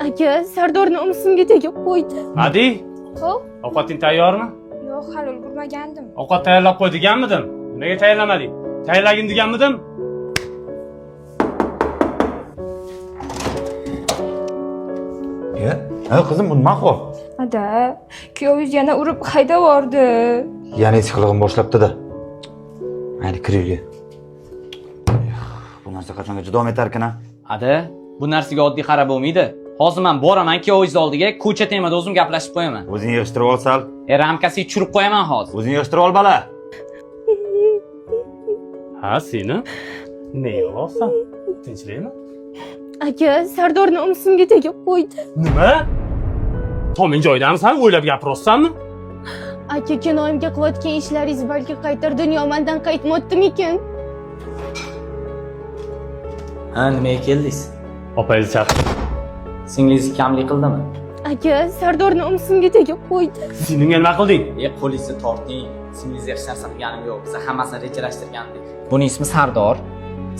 Aka, Sardorni omzimga tegib qo'ydi. Adi, Ho'p. ovqating tayyormi? Yo'q, hali ulgurmagandim. Ovqat tayyorlab qo'y deganmidim? Nimaga tayyorlamading? Tayyorlagin deganmidim? E, ha qizim, bu nima ahvol? Ada, kuyovingiz yana urib haydab yubordi. Yana eski qilig'im boshlabdi-da. Mayli, kir uyga. Bu narsa qachongacha davom etarkin, a? Ada, bu narsaga oddiy qarab bo'lmaydi. Hozir men boraman kuyovingiz oldiga, ko'cha temada o'zim gaplashib qo'yaman. O'zing yig'ishtirib ol sal. E, ramkasiga tushirib qo'yaman hozir. O'zing yig'ishtirib ol, bala. Ha, seni? Ne yig'layapsan? Tinchlikmi? Aka, Sardorni omzimga tegib qo'ydi. Nima? Toming joyidamisan? O'ylab gapiryapsanmi? Aka, kinoyimga qilayotgan ishlaringiz balki qaytar dunyo mandan qaytmoqdimikin? Ha, nimaga keldingiz? Opanggizni chaqir. Singlingiz kamlik qildimi? Aka, Sardorni omzimga tegib qo'ydi. Singlingga nima qilding? E, qo'lingizni torting. Singlingizga hech narsa qilganim yo'q. Biz hammasini rejalashtirgandik. Buning ismi Sardor.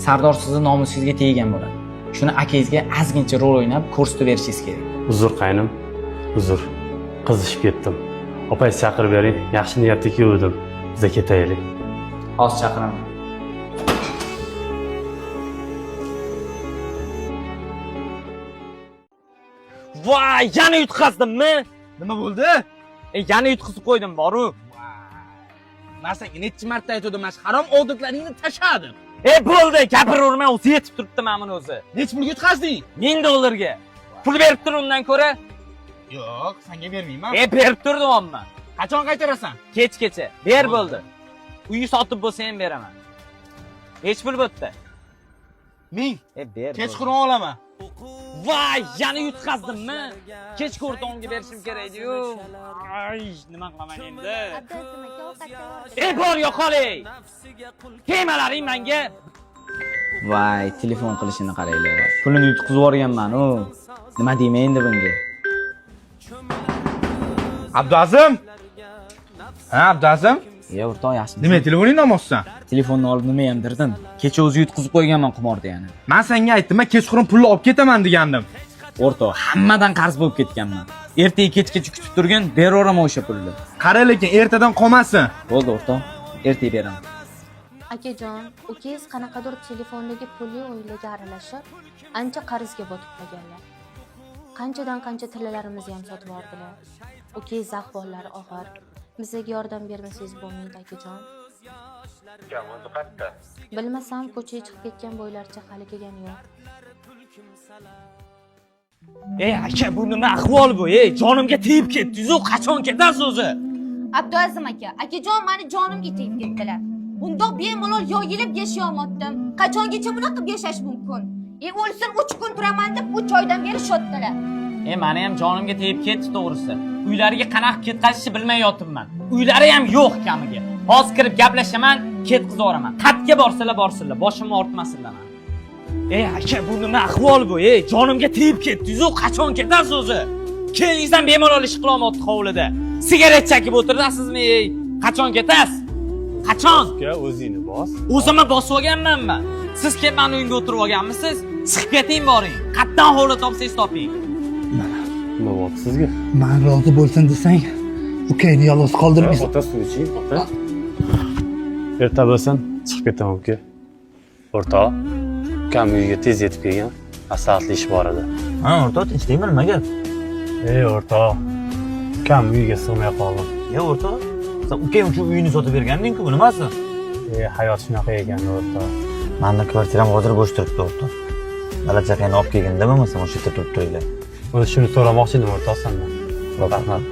Sardor sizni nomusingizga tegan bo'ladi. Shuni akangizga ozgincha rol o'ynab ko'rsatib berishingiz kerak. Uzr qaynim. Uzr. Qizishib ketdim. Opanggizni chaqirib bering. Yaxshi niyatda keldim. Biza ketaylik. Hozir chaqiraman. Voy, yana yutqazdimmi? Nima bo'ldi? E, yana yutqizib qo'ydim, boru. Man senga necha marta aytgandim, mana shu harom odatlaringni tasha deb. E, bo'ldi, gapiraverma, o'zi yetib turibdi mana buni o'zi. Necha pulga yutqazding? $1000 ga. Pul berib tur undan ko'ra. Yo'q, senga bermayman. E, berib tur deyapman. Qachon qaytarasan? Kechgacha. Ber bo'ldi. Uyi sotib bo'lsa ham beraman. Necha pul bo'pti? 1000. E, ber. Kechqurun olaman. Voy, yana yutqazdimmi? Kechki o'rtog'imga berishim kerak edi-yu. Ay, nima qilaman endi? E, bor yo'qoling. Temalaring menga. Voy, telefon qilishini qaranglar. Pulini yutqizib yuborganman u. Nima deyman endi bunga? Abduazim. Ha, Abduazim. E, o'rtoq yaxshimi? Nima telefoningni olmoqchisan? Telefonni olib nima ham dirdim. Kecha o'zi yutqizib qo'yganman qimorda yana. Men senga aytdim, men kechqurun pulni olib ketaman degandim. O'rtoq, hammadan qarz bo'lib ketganman. Ertaga kechgacha kutib turgin, beraveraman o'sha pulni. Qara lekin ertadan qolmasin. Bo'ldi o'rtoq, ertaga beraman. Akajon, ukangiz qanaqadir telefondagi pulli o'yinlarga aralashib, ancha qarzga botib qolganlar. Qanchadan qancha tillalarimizni ham sotib yubordilar. Ukangiz ahvollari og'ir. Bizga yordam bermasangiz bo'lmaydi, akajon. O'zi qayerda? Bilmasam, ko'chaga chiqib ketgan bo'ylaricha hali kelgani yo'q. Ey aka, bu nima ahvol bu? Ey, jonimga tegib ketdingiz-u, qachon ketasiz o'zi? Abduazim aka, akajon mani jonimga tegib ketdilar. Bundoq bemalol yoyilib yashayolmayaptim. Qachongacha bunaqa qilib yashash mumkin? E, o'lsin 3 kun turaman deb 3 oydan beri shotdilar. E, mani ham jonimga tegib ketdi to'g'risi. Uylariga qanaqa ketqazishni bilmay yotibman. Uylari ham yo'q kamiga. Hozir kirib gaplashaman, ketkazib yuboraman. Qatga borsalar borsinlar, boshimni ortmasinlar mani. Ey aka, bu nima ahvol bu? Ey, jonimga tegib ketdingiz-u, qachon ketasiz o'zi? Kelingizdan bemalol ish qilolmayapti hovlida. Sigaret chekib o'tirasizmi, ey? Qachon ketasiz? Qachon? Uka, o'zingni bos. O'zimni bosib olganmanmi? Siz kelib mani uyimga o'tirib olganmisiz? Chiqib keting boring. Qatdan hovli topsangiz toping. Nima bo'ldi sizga? Man rozi bo'lsin desang, ukangni yolg'iz qoldirmaysan. Ota, suv iching, ota. Erta bo'lsin, chiqib ketaman uka. O'rtoq, ukam uyiga tez yetib kelgan. Maslahatli ish bor edi. Ha, o'rtoq, tinchlikmi, nima gap? Ey o'rtoq, ukam uyiga sig'may qoldim. Ya o'rtoq, sen ukang uchun uyini sotib berganding-ku, bu nimasi? Ey, hayot shunaqa ekan o'rtoq. Mani kvartiram hozir bo'sh turibdi, o'rtoq. Bola chaqangni olib kelginda bo'lmasam o'sha yerda turib turinglar. O'zi shuni so'ramoqchi edim o'rtoq sendan. Rahmat.